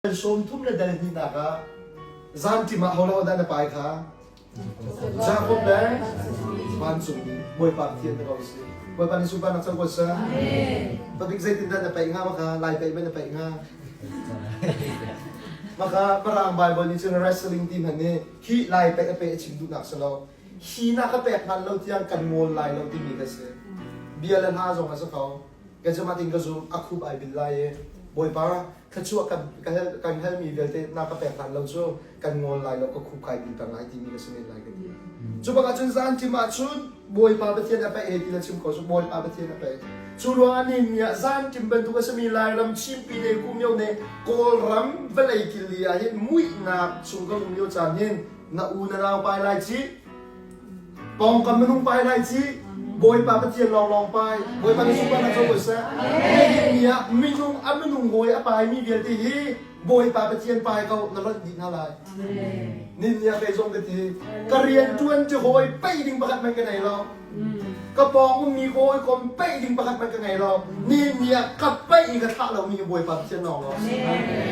30 le dal hnihnak ah zanṭim ah ho le hodah na pai kha? Jakob le vancungmi Bawipa Pathian na ko si. Bawipa nih sunparnak co ko seh. Pabik zeitindah na paih hnga maka lai paih man na paih hnga? Maka Mirang Bible nih cun wrestling ti hmanh nih hi lai paih a paih a chim duhnak si lo. Hi na ka pek hngal lo tiang kan ngawl lai lo timi ka si. Bia le hla zong a si ko. Ka cungah tin ka zum a khup ai bil lai i Bawipa thluachuah kan kan halmi vialte na ka pek hlan lo cu kan ngawl lai lo ka khup kai bil peng lai timi ka si men lai ka ti. Cu bak ahcun zan tim ahcun Bawipa Pathian a paih he ti la chim ko cu Bawipa Pathian a paih. Cu ruangah ni ni ah zan tim bantuk a simi Lairam Chinpi ne Kumyo ne Kawlram vawlei kil li ah hin muihnak chung kan um lio caan hin na u na nau pai lai ci Pawngkam minung pai lai ci Bawipa Pathian lawnglawng pai Bawipa nih sunparnak co ko seh Nihin ni ah minung a minung hawi a paimi vialte hi Bawipa Pathian pai ko na lonh dih hna lai Nin ni ah kei zong ka ti ka rian ṭuan ti hawi peih ding pakhat hmanh ka nei lo ka pawng ummi hawikom peih ding pakhat hmanh ka ngei lo ni ni ah ka peih i ka thlah lomi hi Bawipa Pathian lawng lawng si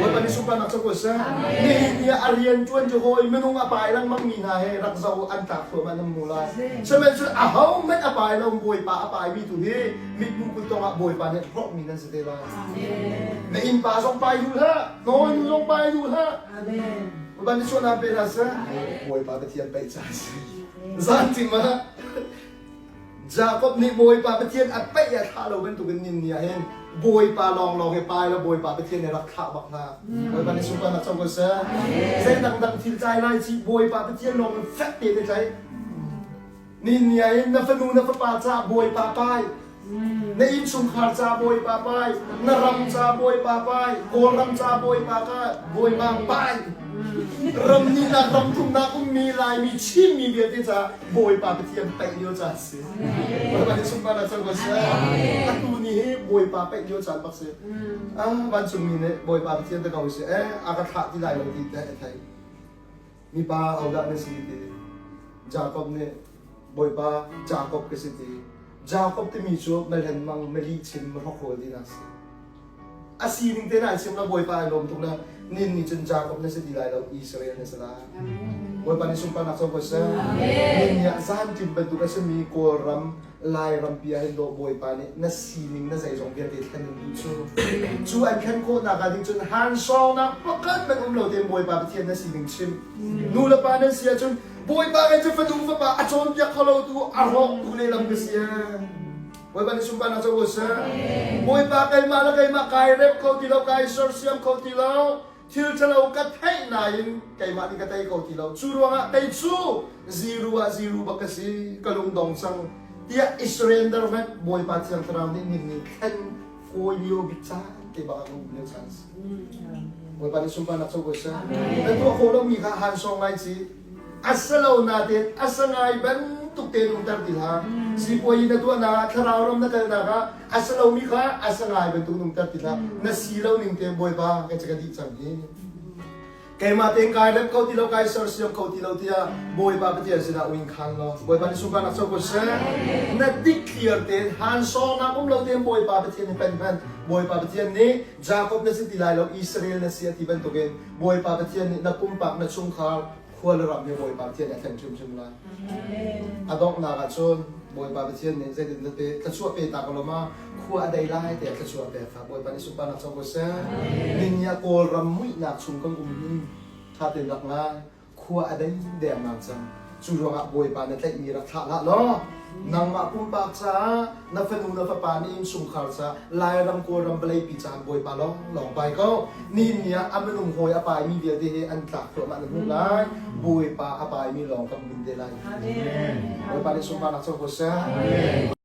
Bawipa nih sunparnak co ko seh nihin ni ah a rian ṭuan cu hawi minung a pai lengmang mi hna he rak zo an tlak thluahmah nan mu lai sihmanhsehlaw aho hmanh a pai lo Bawipa a paimi tu hi mithmuh kut ah Bawipa nih hlawrhmi nan si te lai na innpa zong pai duh hlah nawi nu zong pai duh hlah Bawipa nih sualnak pe hna seh Bawipa Pathian paih ca si Zantim ah Jakob nih Bawipa Pathian a paih a thlah lo bantukin nin ni ah hin Bawipa lawnglawng hi pai lo Bawipa Pathian nih rak thlah bak hna. Bawipa nih sunparnak co ko seh. Zei dangdang thil tlai lai ci Bawipa Pathian lawng in fek te te tlai. Nin ni ah hin na fanu na fapa ca Bawipa pai. Na innchungkhar ca Bawipa pai. Na ram ca Bawipa pai. Kawlram ca Bawipa ka Bawipa pai. Ram nihnak ram thumnak ummi Laimi Chinmi vialte ca Bawipa Pathian paih lio caan si. Bawipa nih sunparnak co ko seh. Atu ni hi Bawipa paih lio caan bak si. Ah, vancungmi nih Bawipa Pathian ta ko si. Eh, a ka thlah ti lai lo ti te a thei. Mipa hodah na si ti. Jakob nih Bawipa Jakob ka si ti. Jakob timi cu mehlen mang, meli chim, mehrokhrawl tinak si. A sining te na chim la Bawipa ai lawm tuk le nin nih cun Jakob na si ti lai lo Israel na si lai. Bawipa nih sunparnak co ko seh. Nin nih ah zanṭim bantuk a simi Kawlram Lairam pi ah hin dawh Bawipa nih na sining na zeizong vialte thlen in duh cu. Cu an thlen khawhnak ah ding cun hansawngnak pakhat hmanh um lo tein Bawipa Pathian na sining chim. Nu le pa nan si ahcun Bawipa kei cu fanu fapa a cawnpiak kho lo tu a rawktu lehlam ka si. Bawipa nih sunparnak co ko seh. Bawipa keimah le keimah kai rep kho ti lo, kai sersiam kho ti lo, thil ṭhalo ka theih nain keimah nih ka tei kho ti lo. Cu ruangah kei cu ziru ah ziru bak ka si, ka lungdong cang tiah i surrender hmanh Bawipa Thiang Thlarau nih nin nih thlen fawi lio bik caan te bak ah ka um lio caan si. Bawipa nih sunparnak co ko seh. Na tuah khawh lomi kha han sawng lai ci. A si lo nain a si ngai bantuk tein umter ti hlah. Sipuayi na tuahnak ah thlarau ram na kalnak ah a si lomi kha a si ngai bantuk in umter ti hlah. Na si lo ning tein Bawipa ka ka dih cang hi. Keimah tein kai rem kho ti lo, kai sersiam kho ti lo tiah Bawipa Pathian sinah uin khan law Bawipa nih sunparnak co ko seh. Na dik clear tein han sawngnak um lo tein Bawipa Pathian nih pen hmanh Bawipa Pathian nih Jacob na si ti lai lo Israel na si a ti bantukin Bawipa Pathian nih na pumpak na chungkhar khua le ram hi Bawipa Pathian nih a thlen hrimhrim lai. A donghnak ah cun Bawipa Pathian nih zeitin dah pe thluachuah pe ta ko lo ma khua a dei lai tiah thluachuah pek kha Bawipa nih sunparnak co ko seh. Ninia Kawlram muihnak chung kan um hi ṭha tein rak ngai. Khua a dei dengmang cang. Cu ruangah Bawipa na tlaihmi rak thlah hlah law nangmah pumpak caah na fanu na fapa nih innchungkhar caah Lairam Kawlram vawleipi caah Bawipa lawnglawng pai ko. Ni ni ah a minung hawi a paimi vialte hi an tlak thluahmah na hmuh lai. Bawipa a paimi lawng kan bin te lai. Bawipa nih sunparnak co ko seh.